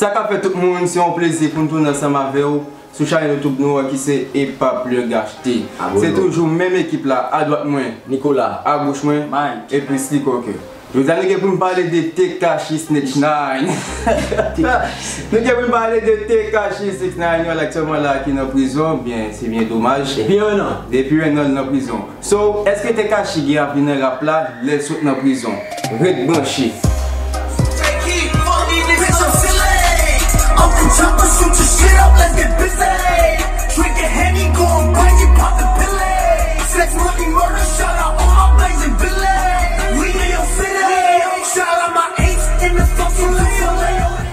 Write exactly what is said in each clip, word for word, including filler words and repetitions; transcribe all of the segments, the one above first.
Sa k ap fèt tout moun, se yon plezi pou n tounen ansanm avè w sou chanèl YouTube nou an ki se Epap Lè Gachte. Se toujou menm ekip la, adwat mwen, Nicolas, agoch mwen, Mike, epi Slick Walker. Jodi a nou gen pou n pale de Tekashi Six Nine. Nou gen pou n pale de Tekashi Six Nine, yo aktyèlman la ki nan prizon, byen, se byen domaj. Depi yon an. Depi yon an l nan prizon. So, èske Tekashi gen avni nan rap la lè l sot nan prizon? Ret branche.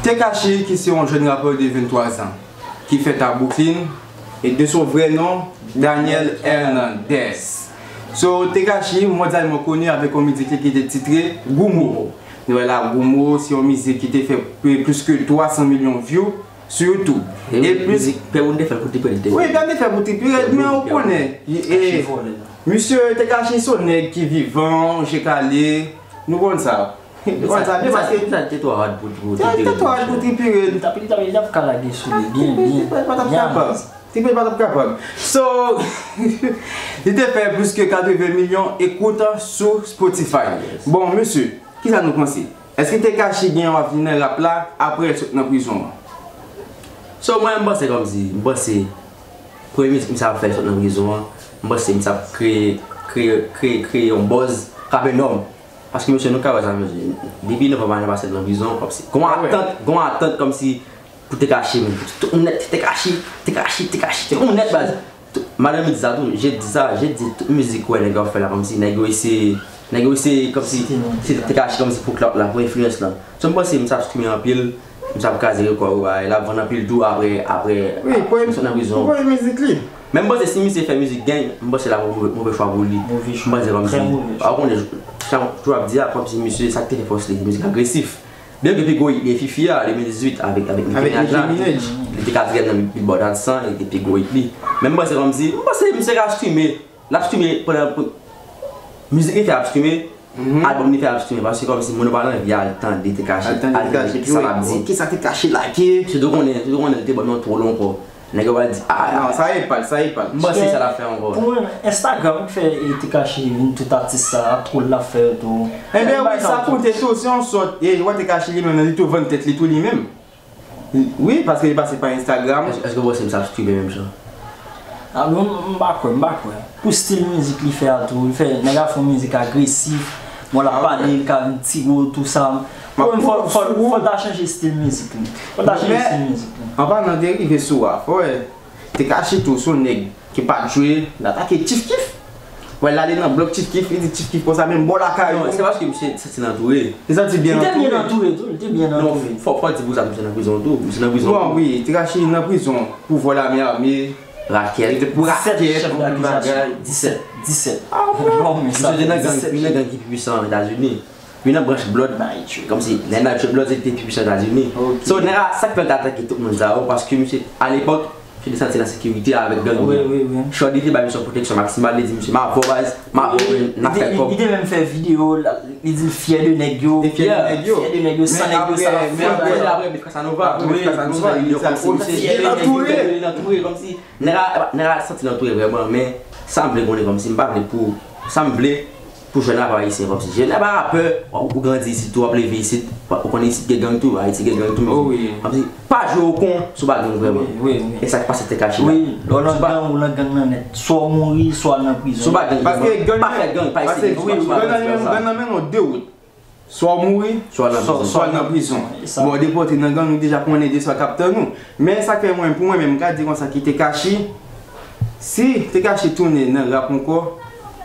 Tekashi, ki se yon jèn rapè de venntwa zan, ki fèt a Brooklyn, e de son vrè non, Daniel Hernandez. So, Tekashi mondyalman koni avèk yon mizik li ki te titre Gummo. Nou wè la, Gummo, se yon mizik ki te fè pli-, plis ke twa san milyon view sou YouTube. E plis mizik, pè moun te fè pou tripe li te. Wi, pè te fè pou tripe, men ou konnen, e, misye Tekashi se yon nèg ki vivan, je kale, nou konn sa. Li konn sa byen paske li te twò hard pou, pou, te twò hard pou tripe red. Li t ap, li t ap, li t ap ka lage sou li byen, byen, byen. Triple pa t ap kapab. Triple pa t ap kapab. So, li te fè plis ke katreven milyon ekout sou Spotify. Bon, mesye, kisa nou panse? Èske Tekashi gen yon avni nan rap la apre l sot nan prizon an? So, mwen, m panse kòmsi, m panse premye mizik misye ap fè sot nan prizon an, m panse misye ap kreye, kreye, kreye, kreye yon buzz k ap enòm. Paske mesye, nou ka wè sa, mesye. Depi novanm ane pase l nan prizon, kòmsi gon atant, gon atant kòmsi pou Tekashi menm. Tout moun nèt, Tekashi, Tekashi, Tekashi, tout moun nèt, baz. Tout, madanm li di sa tou, je di sa, je di tout mizik wè nèg yo ap fè la kòmsi nèg yo eseye, nèg yo eseye kòmsi site Tekashi kòmsi pou clout la, pou enfliyans lan. So, m panse misye ap streame anpil, misye ap kraze rekò yo, bagay, l ap vann anpil tou apre, apre, wi, pou sot nan prizon. Pou premye mizik li. Men m panse si misye fè mizik gang, m panse l ap yon move, move chwa pou li. Move chwa. M panse kòmsi, trè move chwa. Ou konnen, jan, jan w ap di a, kòmsi misye, sa k te fè fòs li, mizik agresif. Byen ke pi gwo hit li e Fifi a, de mil dizuit, avèk, avèk Nicki Minaj la. Li te katriyèm nan Billboard Hot san, li te pi gwo hit li. Men m panse kòmsi, m panse misye ka streame. L ap streame pandan, mizik li fè ap streame, album li fè ap streame, paske kòmsi moun yo pa nan anvi al tande Tekashi, al tande kisa l ap di. Kisa Tekashi lage? Sitou konnen, sitou konnen li te ban nou twò long ankò. Nèg yo pral di, ah. Non, sa e pa l, sa e pa l. M panse sa l ap fè ankò. Pou mwen, Instagram ki fè, e, Tekashi vin tout atis sa, twòl l ap fè yo tou. Ebyen wi, sa konte tou, se yon sòt, e, wè Tekashi li menm, li tou vann tèt li tou li menm. Wi, paske li pase pa Instagram. Èske, èske w panse misye ap streame menm jan? Ah, m, m pa kwè, m pa kwè. Pou stil mizik li fè a tou, li fè, nèg la fè yon mizik agresif, bon, l ap pale, li ka vin tire w, tou sa. Pou mwen, fò, fò, fò l ta chanje stil mizik li. Fò l ta chanje stil mizik li. An palan de rive sou a, fò wè, Tekashi tou se yon nèg ki pa t jwe, l atake Chief Keef. Wè, l ale nan blòk Chief Keef, li di Chief Keef konsa, menm bò lakay ou. Non, se paske misye santi l antoure. Li santi byen antoure. Li te byen antoure tou, li te byen antoure. Non, fò, fò di pou sa, misye nan prizon tou, misye nan prizon tou. Bon, wi, Tekashi nan prizon pou vòl a men ame, rakèt, pou rakèt, pou tout bagay. Disèt, disèt. Ah, bon. Misye te nan gang, youn nan gang ki pi pwisan Etazini. Youn nan branch Blood, kòmsi, lè Nitro Blood se te pi pwisan Etazini. So, nèg la, sa k fè l t atake tout moun sa yo, paske misye, alepòk, misye te santi l an sekirite avèk gang yo. Wi, wi, wi. Shordy te bay misye yon pwoteksyon maksimal, li di misye, m avè w baz, m avè w, n ap fè kòb. Li te menm fè videyo, li di l fyè de nèg yo. Li fyè de nèg yo. Fyè de nèg yo, san nèg yo, sa l ap fè. Men apre, men apre, apre, Casanova, apre Casanova, li di sa, misye, li antoure, li antoure, kòmsi, nèg la, nèg la santi l antoure vrèman, men sa m vle konnen kòmsi, m pa vle pou, sa m vle, pou jèn rapè ayisyen, kòmsi jèn rapè, ou grandi isit tou, w ap leve isit, ou konn isit gen gang tou, Ayiti gen gang tou, men kòmsi, pa jwe o kon si w pa gang vrèman. E sa k pase Tekashi la. Wi, lè w nan gang, ou nan gang nan nèt. Swa w mouri, swa w nan prizon. Si w pa gang vrèman, pa fè gang, pa eseye gang, pa eseye gang. Gang nan mennen w de wout. Swa w mouri, swa w nan prizon. Bon, depòte nan gang, nou deja konnen de sa k ap tann ou. Men sa k fè mwen, pou mwen menm, m ka di konsa ki Tekashi, si Tekashi tounen nan rap ankò,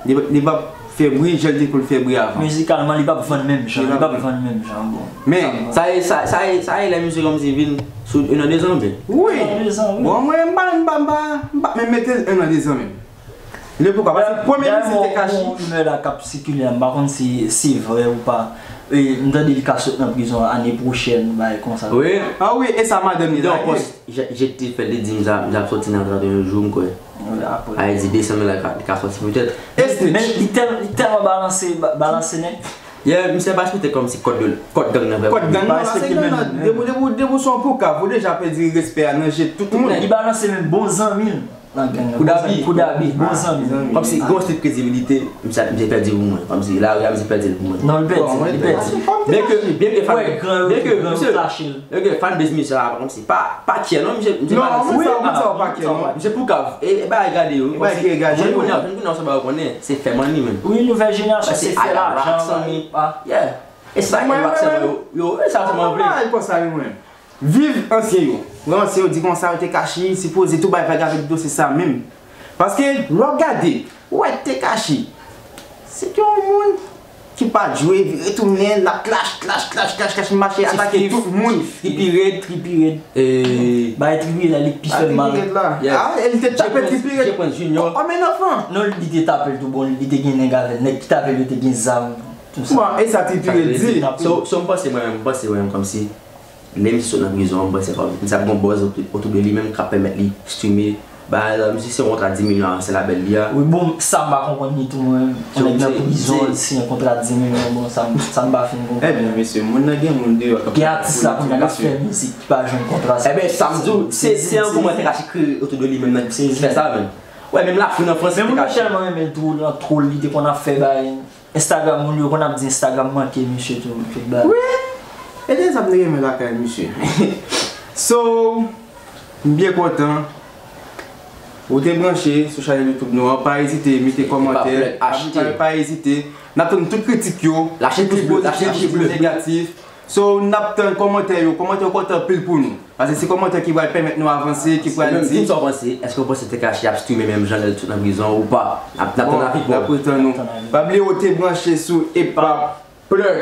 li, li p ap fè bri jan l te konn fè bri avan. Mizikalman, li p ap vann menm jan, li p ap vann menm jan, bon. Men, sa ye, sa, sa ye, sa ye lè misye kòmsi vin sou youn an de zan, men. Wi. Youn an de zan, wi. Bon, mwen, m pa, m pa, m pa, m pa menm mete youn an de zan menm. Le poukwa, paske premye mizik Tekashi. Dayè, yon, yon rimè la k ap sikile a, m pa konn si se vre ou pa. E, m tande li ka sot nan prizon ane pwochèn, bagay konsa. Wi. Ah wi, e sa madanm li lage. Jan, jan te fè, li di m sa, m t ap soti nan trannteyen jou, m kwè. Wi, apre. A, li di desanm nan, li ka, li ka soti petèt. Men, men li tèl-, li tèlman balanse, ba-, balanse nèg. Yeah, misye pa respekte kòmsi kòd de, kòd gang nan vrèman. Kòd gang nan, se gang nan. Depi, depi, depi w se yon poukav, ou deja pèdi respè a nan je tout moun. Li balanse menm bon zanmi l nan gang nan. Koudabi, bon zanmi. Kòmsi gen yon stil kredibilite, misye, misye pèdi pou mwen. Kòmsi lari a, misye pèdi l pou mwen. Non, li pèdi, li pèdi. Byenke, byenke fan, byenke, misye, byenke fan base misye a, kòmsi pa, pa kyè non, misye, misye pa. Non, moun sa, moun sa pa kyè non. Misye poukav. E, e bagay gade yo, kòmsi jèn kounye a, jèn kounye a, sa ba yo konnen, se fè money menm. Wi, nouvèl jenerasyon se fè lajan, sa, yeah. E sa, e sa sèlman yo, yo, e sa sèlman vle. Mwen pa konsa wi mwen. Viv ansyen yo. Pran ansyen yo, di konsa yo te kache, sipoze tou bay vag avèk dosye sa menm. Paske lè w gade, ou wè te kache. Se te yon moun ki pa jwe, vire tounen, l ap klash, klash, klash, klash, klash, mache atake tout moun. Ki pi rèd, ki pi rèd. Bay Tripi Rèd la, li pi fè mal. Ah, e li te tape Tripi Rèd. Kòm en anfan. Non, li te tape l tou bon, li te gen nèg avè l. Nèg ki tape l yo te gen zam. Bon, e sa Tripi Rèd di. So, so m panse mwen menm, m panse mwen menm kòmsi lè misye sot nan prizon an, m panse kòm misye ap gon buzz otou, otou de li menm k ap pèmèt li streame. Ba, misye se yon kontra di milyon a se labèl li a. Wi, bon, sa m pa konprann li tou mwen menm. Yon nèg nan prizon, li siyen kontra di milyon, bon, sa m, sa m pa fin konprann. Ebyen, mesye, moun nan gen moun deyò k ap fè mizik. Gen atis la kounye a k ap fè mizik ki pa jwenn kontra sa. Ebyen, sa m di w, se, se yon moun te kache kreye otou de li menm nan ki fè sa menm. Wè, menm Lafrans, nan Frans, te kache. Men moun yo tèlman renmen l tou, nan twòl, li te konn ap fè bagay. Instagram, moun yo konn ap di Instagram manke misye tou, tout bagay. Wi, e de sa m te renmen lakay misye. So, m byen kontan. Ou te branche sou chanèl YouTube nou an, pa ezite mete kòmantè, pa, pa ezite. N ap tann tout kritik yo, kritik pozitif, kritik negatif. So, n ap tann kòmantè yo, kòmantè yo konte anpil pou nou. Paske se kòmantè ki pral pèmèt nou avanse, ki pral di. Kisa w panse? Èske w panse Tekashi ap streame menm jan lè l sot nan prizon ou pa? N ap, n ap tann avi pa w. N ap tann ou. Pa bliye w te branche sou Epap Plug.